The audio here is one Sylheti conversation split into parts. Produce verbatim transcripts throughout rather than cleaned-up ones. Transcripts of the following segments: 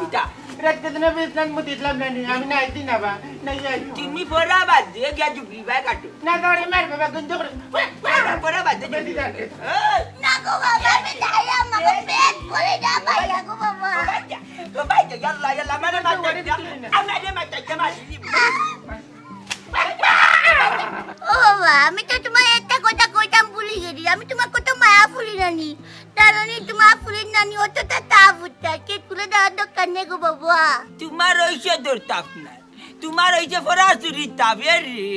কিতা? রাইত দিন বিছনাত মুতি দিলাম না নি, আমি নাইছি না বা, নাই আইও। তুমি পড়া বাদ দিয়া গিয়া জুবরি বায় কাটো। না, ধরে মার বাবা, গন্ধ করে। পড়া, পড়া বাদ দিয়া জুবরি বায় কাটো। এই, না গো বাবা, আমি যাই, আমাকে পেট ভরে না, ভাইয়া গো বাবা। ও ভাই, ও ভাই, ইয়াল্লা, ইয়াল্লা, আমারে মারতে দে। আমারে মারতে দে, মারি দিব। ও বাবা, আমি তো তুমার একটা কথা কইতাম ভুলি গেছি। আমি তুমার কত মায়া ফুলি নানি। জানো নি, তুমার ফুলির নানি অতটা তা বুঝতা। কে তুলে দেওয়ার দরকার নেই গো বাবা। তুমার ওই সে দৌড় তাপ নাই। তুমার ওই যে ফরাসুরি তাপের রে।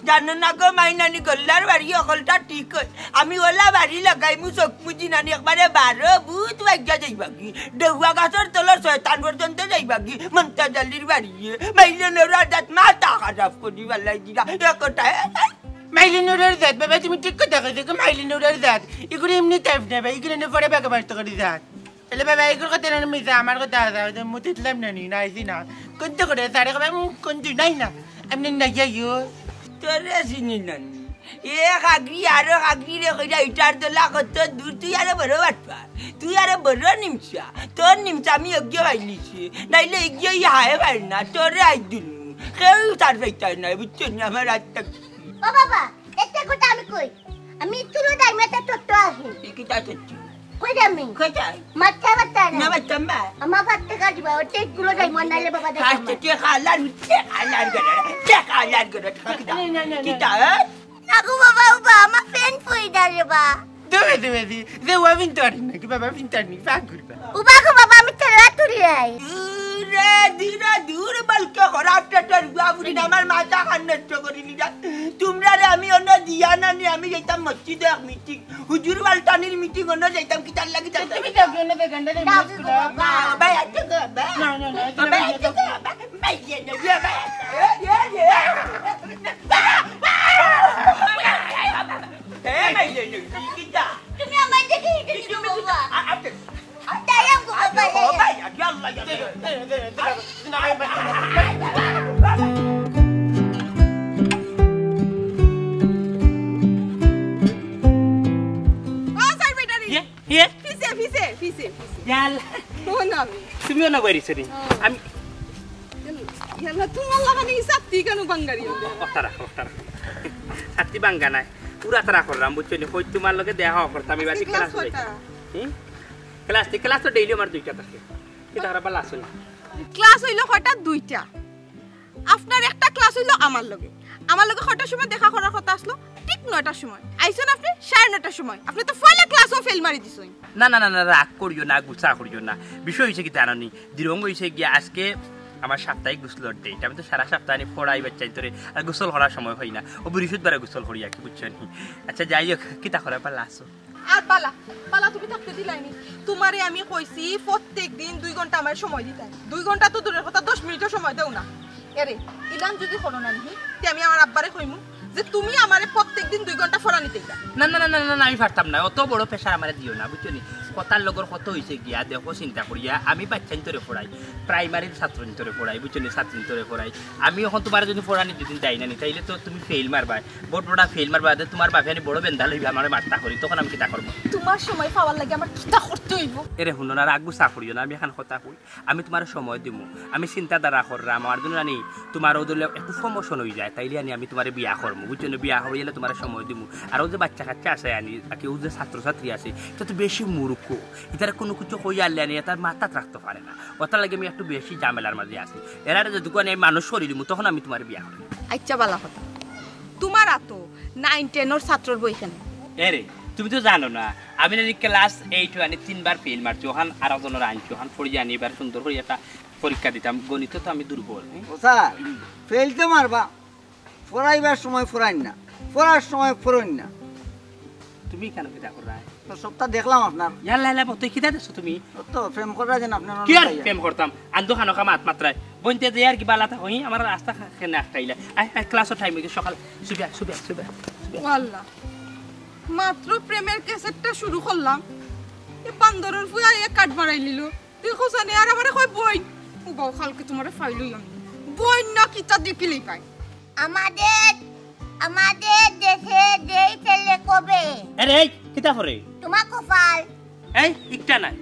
জানো না গো মাইনানি, গল্লার বাড়ি অকলটা ঠিক হয়। আমি ওলা বাড়ি লাগাইমু চোখ মুজি নানি, একবারে বারো ভূত বাইজা যাইবাগি। ডেউয়া গাছর তলর শয়তান পর্যন্ত যাইবাগি। মন্তাজ আলীর বাড়ি। মাইলে নেউরার জাত মাথা খারাপ করি বালাই দিরা। এ কথা, এ, এ। মাইলে নেউরার জাত, বাবা, তুমি ঠিক কথা কইছো গো, মাইলে নেউরার জাত। ইগুরে এমনি টাইপ না, ভাই, ইগুরে এনে পরে বাগে বাড়তে করি জাত। তাহলে বাবা, ইগুর কথা না মিছা, আমার কথা আছে, আমি তো মুতি দিলাম না নি, না আইছি না। কোন তো করে, তারে কবে, উম, কোন তুই নাই না। আমি না যাইও। তোরে চিনি না নি। এ খাগড়ি, আরো খাগড়ি রে কইরা ইটার দলা কত দূর, তুই আরো বড় বাটপার। তুই আরো বড় নিমচা। তোর নিমচা আমি এগিয়ে পাইলিছি। নাইলে এগিয়ে ই হায় পাই না, তোরে আই দিলু। কেউ তার পাইতাই না, বুঝছো নি? আমার রাস্তা ও বাবা, একটা কথা আমি কই। আমি তুলো দাই মেতে তত্ত্ব আছি। কি কি তা তত্ত্ব? কই যামি? কই যাই? মাথা ব্যথা না। না ব্যথা মা। আমার ভাত টাকা দিবা, ওতে তুলো দাই মন নাইলে বাবা দেখো। আচ্ছা, কে খালার, কে খালার গেল? কে খালার গেল? কিতা? না, না, না, না। কিতা, হ্যাঁ? না গো বাবা, ও বাবা, আমার ফ্যান পড়ি যাবে বা। দেবে, দেবে, দি। যে ওয়া ফিনতার নাকি বাবা, ফিনতার নি, ফাঁক করবা। ও বাবা গো বাবা, আমি তেলা তুলি নাই। দূরে, দূরে, দূর বলকে খরাপ টেটের গুয়া বুড়ি না, আমার মাথা খান নষ্ট করি নিরা। তুমরারে আমি অন্য দিয়া না নি, আমি যাইতাম মসজিদে এক মিটিং। হুজুর বালতানির মিটিং অন্য যাইতাম, কিতার লাগি যাইতাম? তুমি যাও, অন্য বেগানটা যাই, না, মসজিদ খুলো। বাবা। ভাই, আচ্ছা গো, বাবা। না, না, না, বাবা, তুমি আচ্ছা যাও। গো, বাবা। ভাই, ইয়ে, ইয়ে, ইয়ে, ভাই। এ, ইয়ে, ইয়ে। এ, ভাই, ইয়ে, ইয়ে, কিতা? তুমি আমার দেখে হিটে দিও বাবা। আ, আ, আ, তাই আমি বাবা, আ, ভাই, আ, আল্লাহ, ইয়া, ইয়া। দে, দে, দে, দে, দে, না, ভাই, ভাই। ও, স্যার, ব্যাটারি। ইয়ে, ইয়ে। পিছে, পিছে, পিছে, পিছে। ইয়াল। ও না, আমি। তুমিও না বাইরেছো নি? হ্যাঁ। আমি ইয়াল্লা, তোমার লাগানি ছাতি কেন বাঙ্গারি? অতারা, অতারা। ছাতি বাঙ্গা নাই। উড়া তারা করলাম, বুঝছো নি? কই তোমার লগে দেখা করতাম, আমি বাড়ি ক্লাস ক্লাস কয়টা? হুম? ক্লাস, ক্লাস তো ডেইলি আমার দুইটা থাকে। কিতা খারাপ ভালা আছো নি? ক্লাস অইলো কয়টা? দুইটা। আপনার একটা ক্লাস অইলো আমার লগে। আমার লগে কয়টার সময় দেখা করার কথা আসলো? ঠিক নয়টার সময়। আইছইন আপনি সাড়ে নয়টার সময়। আপনি তো পয়লা ক্লাসও ফেল মারি দিছইন। না, না, না, না, রাগ করিও না, গুসা করিও না। বিষয় হইছে কি জানো নি? দিরং হইছে গিয়া আজকে আমার সাপ্তাহিক গোসলর ডেট। আমি তো সারা সপ্তাহ আনি পড়াই বাচ্চাইন্তরে, আর গোসল করার সময় হয় না। ও বৃহস্পতিবারে গোসল করি আর কি, বুঝছো নি? আচ্ছা, যাই হোক, কিতা করে পারলা আছো? আর বালা, বালা তুমি থাকতে দিলাইনি। তোমারে আমি কইছি প্রত্যেক দিন দুই ঘন্টা আমার সময় দিতাই। দুই ঘন্টা তো দূরের কথা, দশ মিনিটও সময় দেও না। এরে, ইলান যদি করো না নিহি, তে আমি আমার আব্বারে কইমু যে তুমি আমারে প্রত্যেক দিন দুই ঘন্টা পড়ানি দিতা। না, না, না, না, না, না, আমি পারতাম না, অত বড় প্রেশার আমারে দিও না, বুঝছো নি? কথার লগর কত হইছে গিয়া, দেখো চিন্তা করিয়া, আমি বাচ্চাইন্তরে পড়াই, প্রাইমারির ছাত্রইন্তরে পড়াই, বুঝছো নি? ছাত্রইন্তরে পড়াই। আমি এখন তোমারে যদি পড়ানি দুদিন দেই না নি, তাইলে তো তুমি ফেইল মারবায়, বড় বড় ফেইল মারবায়, তে তোমার বাপে আনি বড় বেন্দা লইবা, আমারে মারতা করি, তখন আমি কিতা করবো? তোমার সময় পাওয়ার লাগি আমার কিতা করতে হইব? এরে হুনো না, রাগ গুসা করিও না, আমি এখন কথা কই। আমি তোমারে সময় দিমু, আমি চিন্তাধারা করলাম, আমার জন্য জানি তোমার ওদের একটু প্রমোশন হয়ে যায়, তাইলে আনি আমি তোমারে বিয়া করমু, বুঝছো নি? বিয়া হয়ে গেলে তোমারে সময় দিমু। আর ও যে বাচ্চা কাচ্চা আছে আনি, আর কি, ও যে ছাত্রছাত্রী আছে, এটা তো বেশি মূর্খ, এটারে কোনো কিছু কই আনলে আনি, এটার মাথাত রাখতে পারে না। ওটার লাগে আমি একটু বেশি ঝামেলার মাঝে আছি। এরারে যেটুকু আনি আমি মানুষ করি দিমু, তখন আমি তোমারে বিয়া করমু। আচ্ছা, বালা কথা। তোমার আতো নাইন টেনর ছাত্রর বই কেন? এরে, তুমি তো জানো না, আমি নানি ক্লাস এইট আনি তিনবার ফেইল মারছি, ওখান আর একজনের আনছি, ওখান পড়ি আনি এবার সুন্দর করে একটা পরীক্ষা দিতাম। গণিত তো আমি দুর্বল, হ্যাঁ? ও স্যার, ফেইল তো মারবা, পড়াইবার সময় পড়াইন না, পড়ার সময় পড়ইন না। তুমি কেন কিতা কররায়? তো সবটা দেখলাম আপনার। ইয়াল্লা, ইয়াল্লা, তুই কিতা দেখছো তুমি? ও তো প্রেম কররা যেন আপনার কি আর মনে প্রেম করতাম? আন্দো খানো কাম আত মাত্রায়। বইনতে যে আর কি বালা থাকো, হি, আমার রাস্তা খা-, কেনে আটকাইলা? আয়, আয়, ক্লাসও টাইম হইছে, সকাল, সুবিয়া, সুবিয়া, সুবিয়া, সুবিয়া। ও আল্লাহ, মাত্র প্রেমের ক্যাসেটটা শুরু করলাম, এ বান্দরের ফুয়া এক কাট মারাই নিল। দেখো সানি, আর আমারে কয় বইন। ও বাবা, কালকে তোমারে ফাইল হইলাম। বইন না কিতা দেখিলেই পাই। আমাদের, আমাদের দেশে যেই ছেলে কবে। আরে, এই, কিতা করে? তোমার কপাল। এই, ইকটা নাই।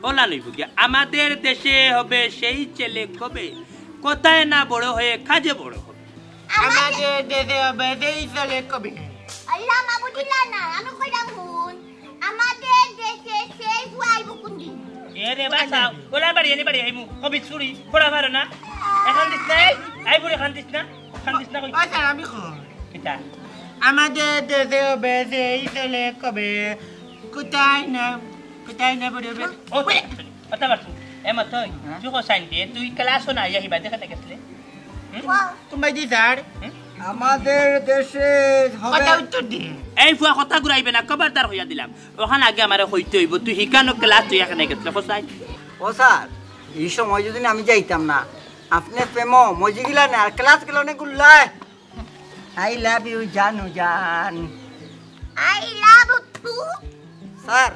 ওলা নইব গিয়া। আমাদের দেশে হবে সেই ছেলে কবে, কোথায় না বড় হয়ে কাজে বড় হবে। আমাদের দেশে হবে সেই ছেলে কবে। আল্লাহ মাবুদিল্লাহ না, আমি কইলাম হুন। আমাদের দেশে সেই ফুয়া আইব কোন দিন? এ রে বাসা, ওলা বাড়ি এনে বাড়ি আইমু। কবি চুরি, পড়া পারো না। এখন দিস না, এই, এই বুড়ি খান দিস না, খান দিস না কই। ও স্যার, আমি কই। কিতা? আমাদের দেশে হবে সেই ছেলে কবে, কোথায় না, কোথায় না বড় হবে। ও, কথা পারছো। এ মা তুই, হ্যাঁ? তুই কোথায় দে? তুই ক্লাসও না, যাই বাদে কেন গেছলে? হুম? কোনবায় দি স্যার? হুম? আমাদের দেশে হবে। কথা উত্তর দে। এই ফুয়া কথা ঘুরাইবে না, খবরদার কইয়া দিলাম। ওখান আগে আমারে কইতে অইব, তুই হিকানো ক্লাস তুই এখানে গেছলে, কোথায়? ও স্যার, এই সময় যদি আমি যাইতাম না, আপনি প্রেম মজি গিলা না, আর ক্লাস গেল না গুল্লায়। I love you জানু জান। I love you too। Sir,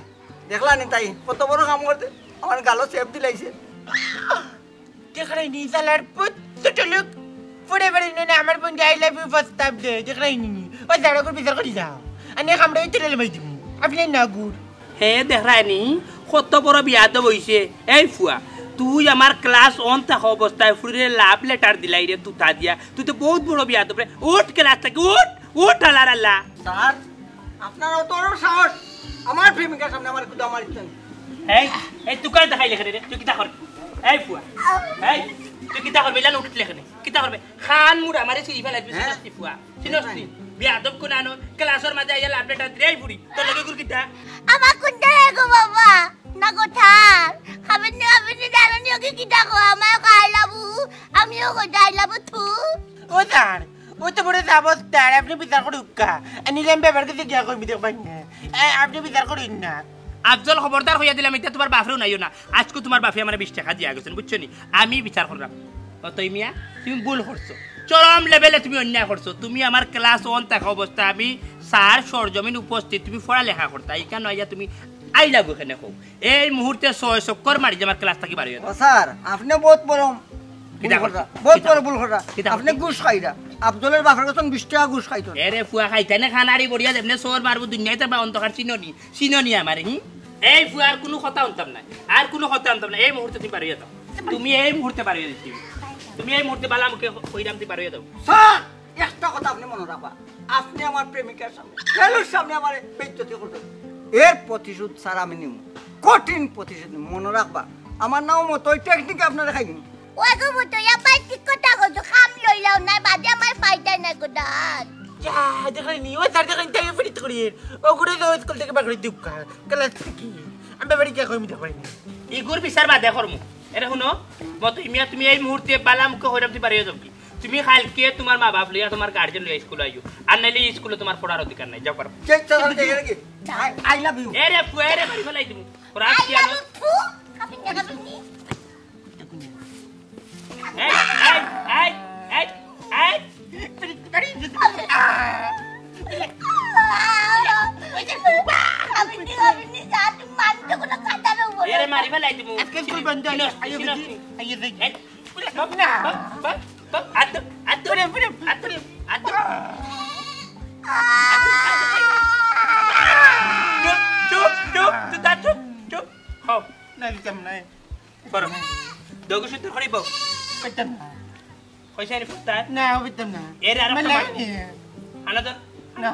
দেখলা নি তাই কত বড় কাম করতে, আমার গালো সেফ দিলাইছে। দেখরায় নি, শালার পুত, ছোট লোক। ফুড়ে বেড়ে নে, আমার বন্ধু I love you প্রস্তাব দে, দেখরায় নি। ও স্যার, ওগুর বিচার করি যাও। আনে কামড়ে তুলে লেবাই দিমু। আপনি না গুড়। হে দেখরায় নি, কত বড় বিয়াদব অইছে। এই ফুয়া, তুই আমার ক্লাস অন থাকা অবস্থায় ফুড়িরে লাভ লেটার দিলাই রে তুতা দিয়া। তুই তো বহুত বড় বিয়াদব রে। উঠ ক্লাস থাকি, উঠ, উঠ আলার আল্লাহ। স্যার, আপনার অত বড় সাহস, আমার প্রেমিকার সামনে আমার কুদা মারিচ্ছেন। এই, এই, তুই কারে দেখাইলে কেনে রে? তুই কিতা করবি? এই ফুয়া, এই, তুই কিতা করবি? ইলান উঠলে কেনে? কিতা করবে? খান মুড়া মারে ছিঁড়ি ফেলাই দিবি, হ্যাঁ? চিনস নি ফুয়া? চিনস নি? বিয়াদব কোন আনো? ক্লাসর মাঝে আইয়া লাভ লেটার দিলে, এই ফুড়ি, তোর লগে গুর কিতা? আমার কোনটা হে গো বাবা? না কোথার? খাবেন নি, খাবেন নি, জানো নি ওকে কিতা কো? আমার খাই লাবু, আমিও কই যাই লাবু তু। ও স্যার, ও তো বড় সাবস্তার, আপনি বিচার করুক্কা। নিলাম ব্যাপার কাছে গিয়া কইবি দেখবেন না। এ, আপনি বিচার করুন না। আফজল, খবরদার কইয়া দিলাম, ইতা তোমার বাফরে হুনাইও না। আজকে তোমার বাফে আমারে বিশ টেকা দিয়া গেছেন, বুঝছো নি? আমি বিচার করলাম। ও তই মিয়া, তুমি ভুল করছো, চরম লেভেলে তুমি অন্যায় করছো। তুমি আমার ক্লাস অন থাকা অবস্থায় আমি স্যার সরজমিন উপস্থিত, তুমি পড়ালেখা করতা, এখানে আইয়া তুমি I love you কেনে কও? এই মুহূর্তে ছয় চক্কর মারি যে আমার ক্লাস থাকি বার অইয়া যাও। ও স্যার, আপনি বহুত বড় ভুল কিতা কররা, করছো? বহুত কিতা বড় করছো? ভুল কররা। কিতা আপনি করছো? ঘুষ খাইরা। আফজলের বাফর কথা বিশ টেকা ঘুষ খাইতো। এরে ফুয়া খাইতা না খানারি বড়িয়া যেমনে চোর মারবো দুনিয়াতে বা অন্ধকার চিনো নি, চিনো নি আমারে, হি? এই ফুয়া আর কোনো কথা হুনতাম না, আর কোনো কথা হুনতাম না। এই মুহূর্তে তুমি বার অইয়া যাও, তুমি এই মুহূর্তে বার অইয়া যাও, তুমি এই মুহূর্তে বালা মুখে কইরাম তুমি বার অইয়া যাও। স্যার, একটা কথা আপনি মনে রাখবা, আপনি আমার প্রেমিকার সামনে, ফেলুর সামনে আমার বেইজ্জতি করবেন, এর প্রতিশোধ স্যার আমি নিমু, কঠিন প্রতিশোধ নিমু, মনে রাখবা। আমার নাম মতো ওই টেকনিকে আপনারা খাইনি। ওই গো মতো, আবার ঠিক কথা কইছো, কাম লইলাও না, বাদে আমার ফায়দা নাই গো দাঁত। যা, দেখেন নি, ও স্যার দেখেন, তাই ফিরিত করি। ও করে তো স্কুল থেকে বার করে দিউক্কা, ক্লাস থেকে। আমি বাড়ি গিয়া কইমি দেখেন নি। ইগুর বিচার বাদে করমু। এরে হুনো, মতো মিয়া, তুমি এই মুহূর্তে বালা মুখে কইরাম তুমি বাড়ি যাও কি? তুমি কালকে তোমার মা বাপ লইয়া, তোমার গার্জিয়ান লইয়া স্কুল আইও, আর নাইলে এই স্কুলে তোমার পড়ার অধিকার নাই, যাও পারো। কে চালান দেখে নাকি? I, I love you। এরে ফুয়া, এরে বাড়ি ফেলাই দিমু। ওরা কি আনো? এই, এই, এই, এই, এই। এরে মারি ফেলাই দিমু। আজকে স্কুল বন্ধ। চিনস, আইও চিনস। এই, বাপ না। বাপ, বাপ, বাপ, আতো, আতো, আতো, আতো। চুপ, চুপ, চুপ, তুই তা চুপ, চুপ। হও। না, দিতাম না। করো। দগু সুন্দর করি বউ। করতাম না। কইছে নি ফুটতার? না, করতাম না। এরে আর একটা মারবো। হানা ধর। না।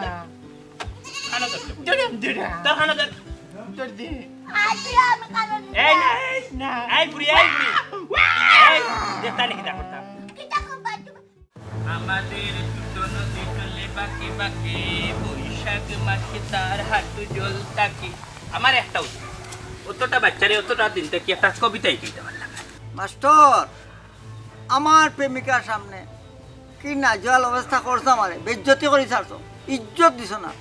হানা ধর। ধরে, ধরে। তোর হানা ধর। ধর দে। আজকে আমি কারো এই না, এই। না। এই বুড়ি, এই বুড়ি। এই, দেখতা নি কিতা করতাম। কিতা করবা তুমি? আমাদের ছোট নদী চলে বাঁকে বাঁকে, বৈশাখ মাসে তার হাঁটু জল থাকে। আমার একটা উত্তর, অতটা বাচ্চারে অতটা দিন থেকে একটা কবিতা লিখতে পারলাম না। মাস্টার, আমার প্রেমিকার সামনে কি নাজুয়াল অবস্থা করছো আমারে, বেইজ্জতি করি ছাড়ছো, ইজ্জত দিছো না,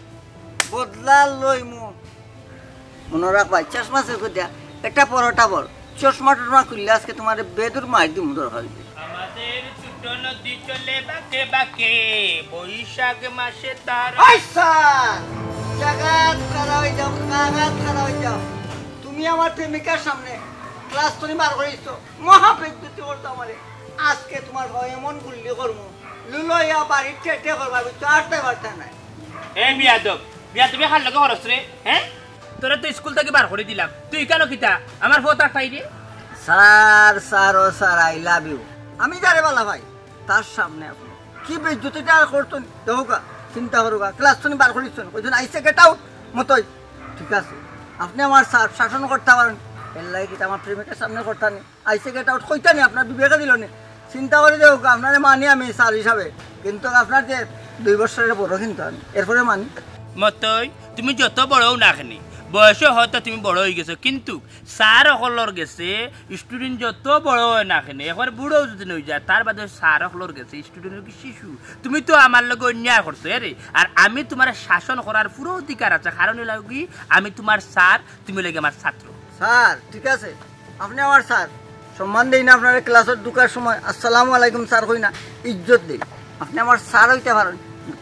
বদলা লইমু। মনো রাখবা, চশমা চোখে দিয়া, এটা পর, ওটা পর। চশমা টশমা খুললে আজকে তোমারে বেদুর মাইর দিমু দরকার হইলে। আমাদের ছোট নদী চলে বাঁকে বাঁকে, বৈশাখ মাসে তার আইসা! জাগাত খাড়া হই যাও, জাগাত খাড়া হই যাও। তুমি আমার প্রেমিকার সামনে ক্লাস তুমি বার করে দিছো, মহা বেইজ্জতি করছো আমারে। আজকে তোমার হয় এমন গুল্লি করমু, লুলইয়া বাড়ির ঠেঠে করবা, বুঝছো? আটতে পারতে নাই। এ বিয়াদব, বিয়াদবি কার লগে করস রে, হ্যাঁ? তোরে তো স্কুল থাকি বার করি দিলাম, তুই কেনে কিতা আমার ফোন আটকাইরে? স্যার, স্যার, ও স্যার, আই লাভ ইউ। আমি যারে বালা পাই, তার সামনে আপনে কি বেইজ্জতিটা আর করতোন? দেখউক্কা, চিন্তা করউক্কা, ক্লাস তো বার করিছইন, কইছইন, "আইসে, গেট আউট, মতই।" ঠিক আছে, আপনে আমার স্যার, শাসন করতা পারইন, এরলাগি কিতা আমার প্রেমিকার সামনে করতা নি? আইসে, গেট আউট কইতা নি, আপনার বিবেকে দিলো নি? চিন্তা করি দেখউক্কা, আপনারে মানি আমি স্যার হিসাবে, কিন্তু আপনার যে দুই বছরের বড় কিন্তু আমি, এরপরে মানি। মতই, তুমি যত বড় অও না কেনে, বয়সে হয়তো তুমি বড় অইগেছো, কিন্তু স্যার অকলর গেছে স্টুডেন্ট যত বড় অয় না কেনে, একবার বুড়াও যদি অইযায়, তার বাদে স্যার অকলর গেছে স্টুডেন্ট কি শিশু? তুমি তো আমার লগে অন্যায় করছো, এরে। আর আমি তুমারে শাসন করার পুরো অধিকার আছে, কারণ অইলো কি, আমি তুমার স্যার, তুমি অইলায় গি আমার ছাত্র। স্যার, ঠিক আছে, আপনে আমার স্যার, সম্মান দেই না আপনারে, ক্লাসত ঢুকার সময় "আসসালামু আলাইকুম স্যার" কই না, ইজ্জত দেই। আপনে আমার স্যার অইতা পারইন,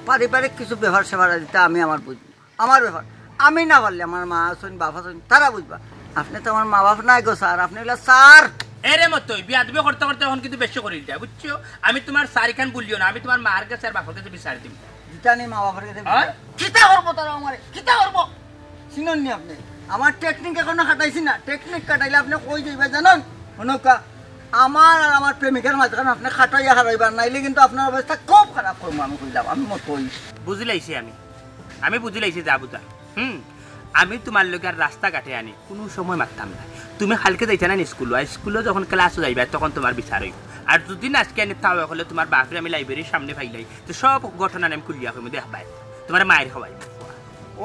পারিবারিক কিছু ব্যাপার স্যাপার আছে, ইতা আমি আমার বুঝমু, আমার ব্যাপার। আমি না পারলে আমার মা আছইন, বাপ আছইন, তারা বুঝবা। আপনে তো আমার মা বাপ নায় গো স্যার, আপনে অইলা স্যার। এরে মতই, বিয়াদবি করতে করতে অখন কিন্তু বেশি করিলিতা, বুঝছো? আমি তুমার স্যার ইখান বুলিও না, আমি তুমার মার গেছে আর বাপর গেছে বিচার দিমু। দিতা নি মা বাপর গেছে বিচার? কিতা করবো তারা আমারে? কিতা করবো? চিনইন নি আপনে? আমার টেকনিক এখনো খাটাইছি না। টেকনিক খাটাইলে আপনে কই যাইবা জানইন? হুনউক্কা, আমার আর আমার প্রেমিকার মাঝখানো আপনে খাটাইয়া হারাইবা, নাইলে কিন্তু আপনার অবস্থা খুব খারাপ করমু আমি কইলাম। আমি মতই। বুঝিলাইছি আমি। আমি বুঝিলাইছি যা বুঝা। হুম, আমি তুমার লগে আর রাস্তাঘাটে আনি কুনু সময় মাততাম না। তুমি কাইলকে যাইতায় না নি স্কুলো, আর স্কুলো যখন ক্লাসো যাইবায় তখন তুমার বিচার অইবো। আর যদি না আইজকে আনি তাও অইলে তুমার বাপরে আমি লাইব্রেরির সামনে পাইলাই, তে সব ঘটনা আমি খুলিয়া কইমু, দেখবায়, তুমারে মাইর খাওয়াইমু।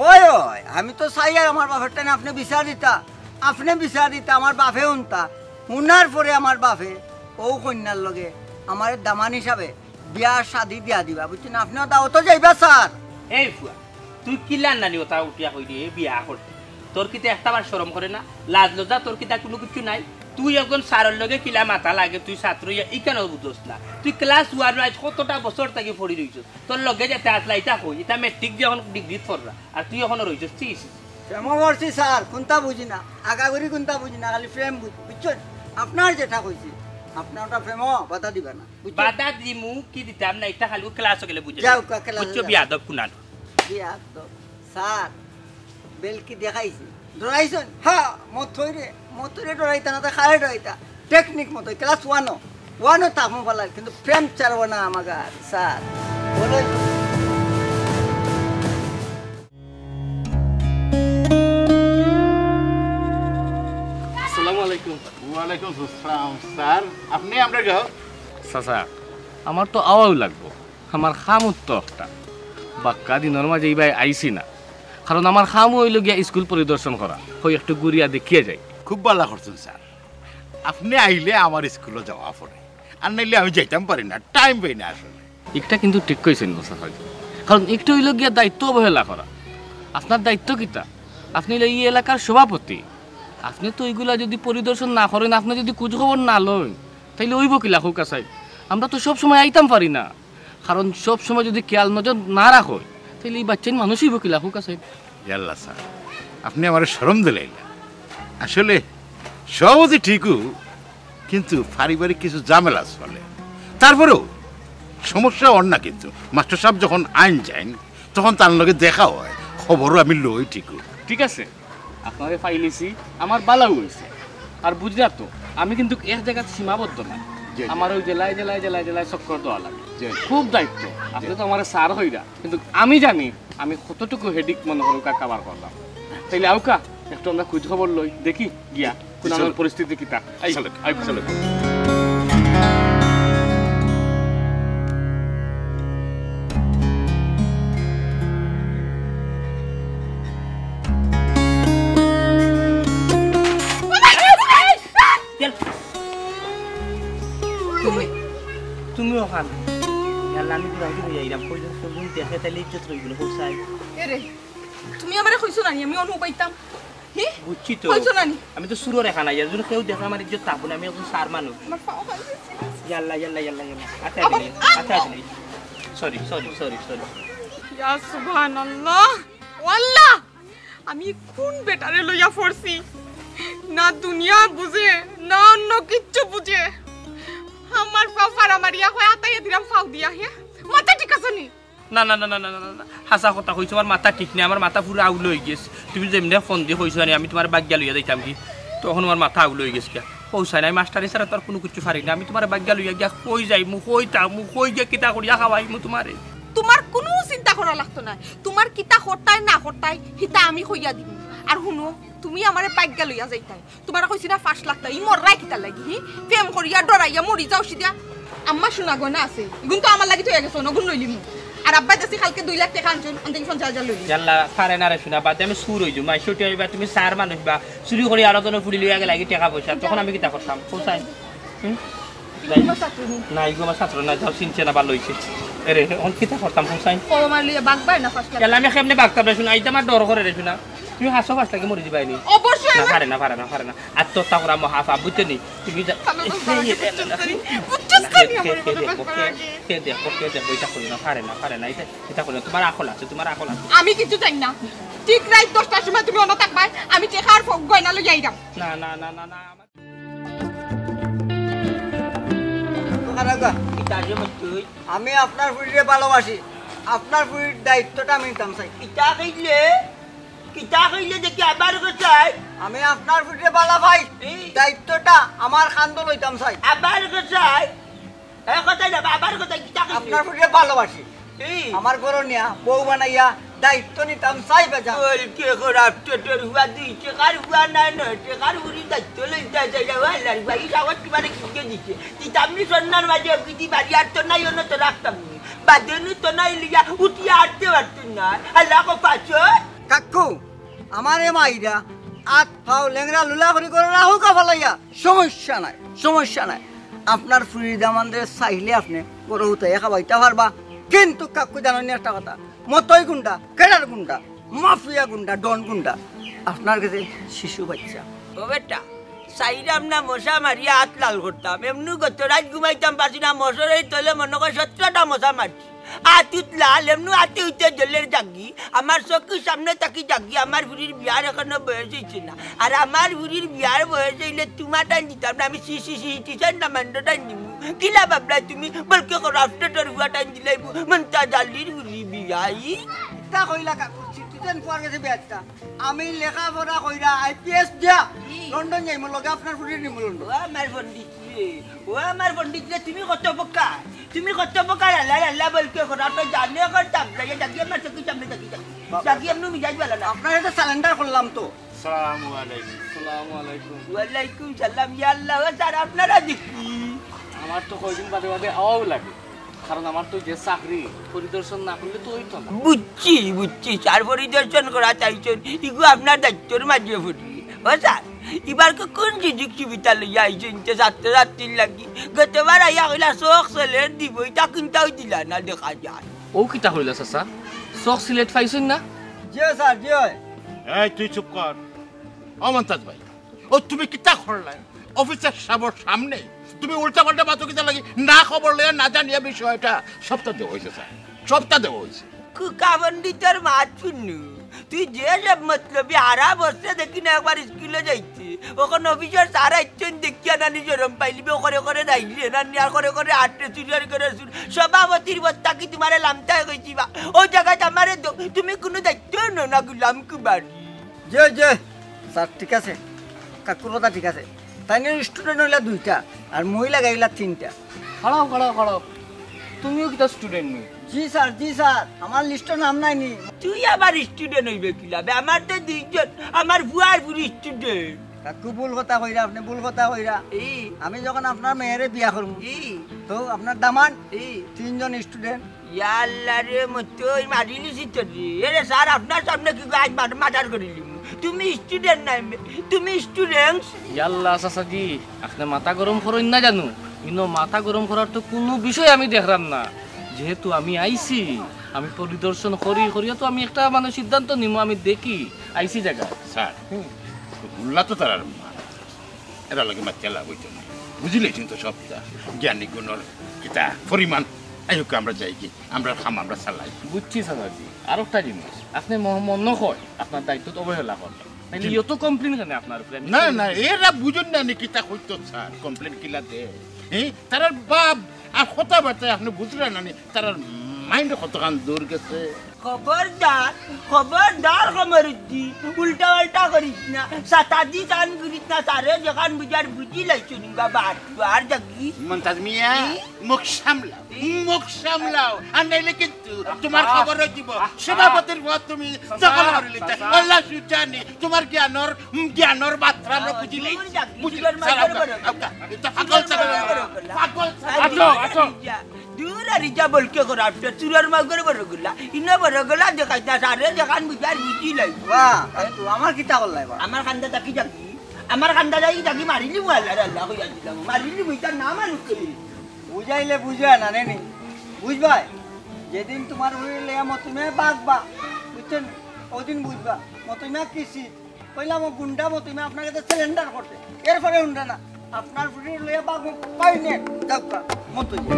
ওই, ওই, আমি তো চাই আর আমার বাপের টানে আপনে বিচার দিতা, আপনে বিচার দিতা, আমার বাপে হুনতা। হুনার পরে আমার বাপে অউ কইন্যার লগে আমারে দামান হিসাবে বিয়া শাদি দিয়া দিবা, বুঝছইন? আপনেও দাওয়াতো যাইবা, স্যার। এই ফুয়া, তুই কিলান নানি অতা উঠিয়া কইলি, এ বিয়া করতে? তোর কিতা একটাবার শরম করে না? লাজ লজ্জা তোর কিতা কুনু কিচ্ছু নাই? তুই একজন স্যারর লগে কিলা মাতা লাগে, তুই ছাত্র অইয়া ইখানও বুঝস না। তুই ক্লাস ওয়ানো আইজ কতটা বছর থাকি পড়ি রইছস, তোর লগে যেতা আছলা ইতা কই, ইতা মেট্রিক দিয়া অখন ডিগ্রিত পড়রা, আর তুই অখনো রইছস, ছি, ছি। প্রেমো পড়ছি স্যার, কুনতা বুঝি না, আগাগুড়ি কুনতা বুঝি না, খালি প্রেম বুঝি, বুঝছইন? আপনার যেটা কইছি, আপনার অটা প্রেমো বাধা দিবা না, বুঝছইন? বাধা দিমু কি দিতাম না, ইতা খালি ক্লাসো গেলে বুঝে যাউক্কা, ক্লাসো বুঝছো, যাউক্কা। বিয়াদব কুনান। বিয়াদব। স্যার, বেলকি দেখাইছি। ডরাইছইন? হা, মতইরে, মতইরে ডরাইতা না, তে কারে ডরাইতা? টেকনিক মতই, ক্লাস ওয়ানো, ওয়ানো থাকমু পালার, কিন্তু প্রেম ছাড়বো না আমাগার, স্যার। বলে আসসালামু আলাইকুম। ওয়ালাইকুম আসসালাম। স্যার, আপনে আমরার গাঁও? চাচা, আমার তো আওয়াউ লাগবো, আমার কামউ তো একটা। বাক্কা দিনর মাঝে ইবায় আইছি না, কারণ আমার কামউ অইলো গিয়া স্কুল পরিদর্শন করা, অউ একটু ঘুরিয়া দেখিয়া যাই। খুব ভালা করছইন স্যার, আপনে আইলে আমার স্কুলো যাওয়া পড়ে, আর নাইলে আমি যাইতাম পারি না, টাইম পাই না আসলে। ইকটা কিন্তু ঠিক কইছইন না চাচা, কারণ ইকটা অইলো গিয়া দায়িত্ব অবহেলা করা। আপনার দায়িত্ব কিতা? আপনে অইলা ই এলাকার সভাপতি, আপনে তো ইগুলা যদি পরিদর্শন না করইন, আপনে যদি খুজ খবর না লইন, তাইলে অইবো কিলা কউক্কা চাইন? আমরা তো সব সময় আইতাম পারি না, কারণ সব সময় যদি খেয়াল নজর না রাখইন, তাইলে ই বাইচ্চাইন মানুষ অইবো কিলা কউক্কা চাইন? ইয়াল্লা স্যার, আপনে আমারে শরম দিলাইলা। আসলে সভাপতি ঠিকউ, কিন্তু পারিবারিক কিছু ঝামেলা চলে। তারপরেও সমস্যা অর না, কিন্তু মাস্টার সাব যখন আইন যাইন, তখন তান লগে দেখা অয়, খবরও আমি লই ঠিকউ। ঠিক আছে, আপনারে পাইলিছি, আমার ভালাউ অইছে। আর বুঝরা তো, আমি কিন্তু এক জাগাত সীমাবদ্ধ না। জি, জি। আমার অউ জেলায় জেলায় জেলায় জেলায় চক্কর দেওয়া লাগে। জি, জি। খুব দায়িত্ব। আপনে তো আমারে স্যার কইরা, কিন্তু আমি জানি আমি কতটুকু হেডেক মনো করউক্কা কাভার করলাম। তাইলে আউক্কা, একটু আমরা খুজ খবর লই, দেখি গিয়া কুনানর পরিস্থিতি কিতা। আই, চলো, আই, চলো। তুমি, তুমি অখান। ইয়াল্লা, আমি ঘুরাঘুরি অইয়া আইরাম। কইজন, কইজন দেখে, তাইলে ইজ্জত রইবো না, কও চাই। এরে, তুমি আমারে কইছো না নি, আমি অনো পাইতাম। হি? বুঝছি তো। কইছো না নি? আমি তো চুরর এখান আইয়া, যদি কেউ দেখে আমার ইজ্জত থাকবো না, আমি একজন স্যার মানুষ। আমার পাও খাইছে। ইয়াল্লা, ইয়াল্লা, ইয়াল্লা, ইয়াল্লা। আচ্ছা, আমার দিলে, আচ্ছা, দিলে। Sorry, sorry, sorry, sorry. ইয়া সুবহানাল্লাহ। ও আল্লাহ! আমি কুন বেটারে লইয়া পড়ছি? না দুনিয়া বুঝে, না অন্য কিচ্ছু বুঝে। আমার পাও ফাড়া মারিয়া কয় আতাইয়া দিলাম পাও দিয়া, হে? মাথা ঠিক আছে নি? না, না, না, না, না, না, না, না। হাছা কথা কইছো, আমার মাথা ঠিক নাই, আমার মাথা পুরা আউল অই গেছে। তুমি যেমনে ফোন দি কইছো নি, আমি তুমারে বাইগ্গা লইয়া যাইতাম কি, তখন আমার মাথা আউল অই গেছে গিয়া। কইছাই না, আমি মাস্টারি ছাড়া তো আর কুনু কিচ্ছু পারি না। আমি তুমারে বাইগ্গা লইয়া গিয়া কই যাইমু, কই থাকমু, কই গিয়া কিতা করিয়া খাওয়াইমু তুমারে? তুমার কুনু চিন্তা করা লাগতো নায়। তুমার কিতা করতায় না করতায়, হিতা আমি কইয়া দিমু। আর হুনো, তুমি আমারে বাইগ্গা লইয়া যাইতায়। তুমারে কইছি না পাঁচ লাখ টেকা, ই মররায় কিতার লাগি, হি? প্রেম করিয়া ডরাইয়া মরি যাও সিধা। আম্মা সোনা গয়না আছে, ইগুন তো আমার লাগি থইয়া গেছো, অগুন লইলিমু। আর আব্বায় দেখছি কালকে দুই লাখ টেকা আনছইন, আনতে পঞ্চাশ হাজার লইলিমু। ইয়াল্লা, পারে না রে সোনা, বাদে আমি চুর অই যাইমু, মাই ছুটি অইবা, তুমি চার মানুষ বা, চুরি করি আরো জনে ফুড়ি লইয়া গেলাগি টেকা পয়সা, তখন আমি কিতা করতাম? কইছাই? হুম? ইগু আমার ছাত্র নি। না, ইগু আমার ছাত্র না, যাও চিনছে না, ভালা অইছে। এরে, অখন কিতা করতাম, হুসাইন? কও আমার লইয়া বাগবায় না পাঁচ লাখ। ইয়াল্লা, আমি কেমনে বাগতাম রে সোনা, ইতা আমার ডর করে রে সোনা। তুমি হাছো পাঁচ লাখে মরি যাইবায় নি। অবশ্যই না, আমি পারে না, পারে না, পারে না। আত্মহত্যা করা মহাপাপ, বুঝছো নি? তুমি যা-, আমি বুঝতে পারি, বুঝতে পারি, বুঝতে পারি, আমার কে, কে, কে দেখবো, কে, কে দেখবো, ইতা করি না, পারে না, পারে না, ইতা, ইতা করি না। তুমার আকল আছে, তুমার আকল আছে। আমি কিচ্ছু জানি না। ঠিক রাইত দশটার সময় তুমি অনো থাকবায়, আমি টেকা আর ফ-, গয়না লইয়া আইরাম। না, না, না, না, না, আমার কিতা রে বা? আমি আপনার ফুরিরে ভালোবাসি, আপনার ফুরির দায়িত্বটা আমি নিতাম চাই। কিতা কইলে? কিতা কইলে দেখি আবার কইছাই? আমি আপনার ফুরিরে ভালা পাই, এই। দায়িত্বটা আমার কান্দো লইতাম চাই। আবার কইছাই? এ কইছাই না, আবার কইছাই, কিতা কইলে? আপনার ফুরিরে ভালোবাসি। এই। আমার ঘরো নিয়া বউ বানাইয়া দায়িত্ব নিতাম চাই বেজান। ওই কে খরাপ টেটর হুয়া, দুই টেকার হুয়া নায়, নয় টেকার হুরি দায়িত্ব লইতা চাই না, ও আল্লার হুয়া, ই সাহস তুমারে কিতা দিছে? দিতাম নি সন্ধ্যার মাঝে অগিদি বাড়ি আর তো নাই, অনো তো রাখতাম নি। বাদে নু তো নাই লিয়া উঠিয়া আটতে পারতো না। আল্লা কো পাচো। কাকু, আমারে মাইরা, আত পাও লেংড়া লুলা করি করে রাখো কা ফালাইয়া। সমস্যা নাই, সমস্যা নাই। আপনার ফুরির দামান্দরে চাইলে আপনে ঘরো হুতাইয়া খাওয়াইতা পারবা। কিন্তু কাকু জানো নি একটা কথা? মতই গুন্ডা, ক্যাডার গুন্ডা, মাফিয়া গুন্ডা, ডন গুন্ডা। আপনার গেছে শিশু বাইচ্চা। ও বেটা, চাইরাম না মশা মারিয়া আত লাল করতাম। এমনু গত রাইত ঘুমাইতাম পারছি না, মশারির তলে মনো কয় সতেরোটা মশা মারছি। আত উত লাল, এমনু আতে উতে জ্বলের জাগি। আমার চকুর সামনে থাকি জাগি, আমার ফুরির বিয়ার এখনো বয়স অইছে না। আর আমার ফুরির বিয়ার বয়স অইলে তুমা টাইন দিতাম না, আমি সি সি সি টিচার না মান্ডো টাইন দিমু। কিলা ভাবলায় তুমি? বলকে খরাপ টেটর হুয়া টাইন দিলাইবো, মন্তাজ আলীর ফুরি বিয়াই। তা কইলা কাকু, সিটিজেন পুয়ার গেছে বিয়া দিতা। আমি লেখাপড়া কইরা আইপিএস দিয়া ই। লন্ডন যাইমু, লগে আপনার ফুরির নিমু লন্ডন। ও আমার পণ্ডিত রে, ও আমার পণ্ডিত রে, তুমি কত বোকা, তুমি কত বোকা, আল্লা, আল্লা বলকে খরাপ, তো জানে করতাম, জাগি আমার চকুর সামনে থাকি, জাগি। বাবা। জাগি এমনু মিজাজ ভালা না। আপনার সাথে সারেন্ডার করলাম তো। আসসালামু আলাইকুম। আসসালামু আলাইকুম। ওয়ালাইকুম সালাম। ইয়া আল্লা, ও স্যার, আপনারা দেখি। আমার তো কয়দিন বাদে বাদে আওয়াও লাগে, কারণ আমার তো যে চাকরি, পরিদর্শন না করলে তো অইতো না। বুঝছি, বুঝছি, স্যার পরিদর্শন করা চাইছইন, ইগু আপনার দায়িত্বর মাঝে পড়ি। ও স্যার, ইবার কো কোন সুযোগ সুবিধা লইয়া আইছইন যে ছাত্রছাত্রীর লাগি? গতবার আইয়া কইলা চোখ সিলেট দিব, ইতা কুন্তাউ দিলা না দেখা যায়। ও কিতা কইলা চাচা? চোখ সিলেট পাইছইন না? জি স্যার, জি। এই তুই চুপ কর। ও মন্তাজ ভাই, ও তুমি কিতা করলায়? অফিসার সাবর সামনে তুমি উল্টা পাল্টা মাতো কিতা লাগি? না খবর লইয়া না জানিয়া বিষয়টা সবটা দেওয়া অইছে স্যার, সবটা দেওয়া অইছে। কুকা পণ্ডিতর মাত হুনু। তুই যে সব মতলবি, হারা বছরে দেখি না একবার স্কুলো যাইতে। অখন অফিসর স্যার আইছইন দেখিয়া নানি শরম পাইলিবে, করে করে যাইলে নানি আর করে করে আটরে চুরি আর করে চুর। সভাপতির বত্তা কি তুমারে লামতায় কইছি বা? ও জাগাত আমারে দ-, তুমি কুনু দায়িত্ব নও না গুলাম কুমারী। জি, জি, স্যার, ঠিক আছে। কাকুর কথা ঠিক আছে। তাইনর স্টুডেন্ট অইলা দুইটা, আর মহিলা গাইলা তিনটা। খাড়াও, খাড়াও, খাড়াও। তুমিও কিতা স্টুডেন্ট নি? জি স্যার, জি স্যার, আমার লিস্টো নাম নাই নি। তুই আবার স্টুডেন্ট অইবে কিলা বে? আমার তো দুইজন, আমার ফুয়া আর ফুরি স্টুডেন্ট। কাকু ভুল কথা কইরা, আপনে ভুল কথা কইরা। এই। আমি যখন আপনার মেয়েরে বিয়া করমু, এই। তো আপনার দামান এই। তিনজন স্টুডেন্ট। ইয়াল্লা রে, মতই মারিলিছি তো রে। এরে স্যার, আপনার সামনে কি আজ মার-, মার্ডার করিলিমু? তুমি স্টুডেন্ট নায় বে, তুমি স্টুডেন্ট। ইয়াল্লা চাচাজি, আপনে মাথা গরম করইন না জানু, ইনো মাথা গরম করার তো কুনু বিষয় আমি দেখরাম না। যেহেতু আমি আইছি, আমি পরিদর্শন করি, করিয়া তো আমি একটা মানে সিদ্ধান্ত নিমু, আমি দেখি আইছি জাগা। স্যার, হুম। মোল্লা তো তারার মা। এরা লগে মাতিয়া লাভ অইতো না। বুঝিলে কিন্তু সবটা জ্ঞানী গুণর কিতা পরিমাণ। আই হোক, আমরা যাইগি, আমরার কাম আমরা চালাই। বুঝছি চাচাজি। আরোকটা জিনিস, আপনে ম-, মনো কয় আপনার দায়িত্বত অবহেলা করলা, নাইলে জি। অত কমপ্লেন কেনে আপনার উপরে? আমি না, শুনি। না, এরা বুঝইন না নি কিতা কইতো স্যার, কমপ্লেন কিলা দে। হ্যাঁ, তারার ভাব আর কথাবার্তা আপনে বুঝরা না নি, তারার মাইন্ড কতখান দূর গেছে। খবরদার, খবরদার কমরুদ্দি, উল্টা পাল্টা করিস না, সাতাদি কান করিস না, তারে যেখান বুঝার বুঝি লাইছো নি বাবা, আর তো আর যাবি। মন্তাজ মিয়া, জি? মুখ সামলাও, জি? মুখ সামলাও, আর নাইলে কিন্তু তোমার আহ, খবর হয়ে দিব। আহ, সভাপতির পদ তুমি আহ, দখল করে নিতে। আহ, আল্লাহ সুজানি, তোমার জ্ঞানর, জ্ঞানর মাত্রা আমরা আহ, বুঝি দূর লাইছি। যাবি, বুঝি দূরের লাইছি। মাঝে বড় কথা। আচ্ছা, এটা পাগল ছাগল, পাগল ছাগল। আচ্ছা, আচ্ছা। দূর আর ইটা বলকে করা, আপনি চুরার মাগর বড় গুলা, ইনো বড় গুলা দেখাই না, সারে দেখান বুঝার বুঝি লাই। বাহ, তাই তো আমার কিতা করলাই বা? আমার কান্দা তাকি যাবি, আমার কান্দা যাই যাবি মারিলি মু আল্লাহ রে আল্লাহ কইয়া দিলাম, মারিলি মু ইটার নাম আর উঠলি। বুঝাইলে বুঝা না নে নি, বুঝবাই? যেদিন তোমার হয়ে লেয়া মতমে বাগবা, বুঝছেন? ওদিন বুঝবা, মতমে কিসি কইলাম, ও গুন্ডা মতো, আমি আপনার কাছে সারেন্ডার করতে। এরপরে উন্ডা না, আপনার ফুরি লইয়া বাঘ পাই নে, যাও কা, মতো যে।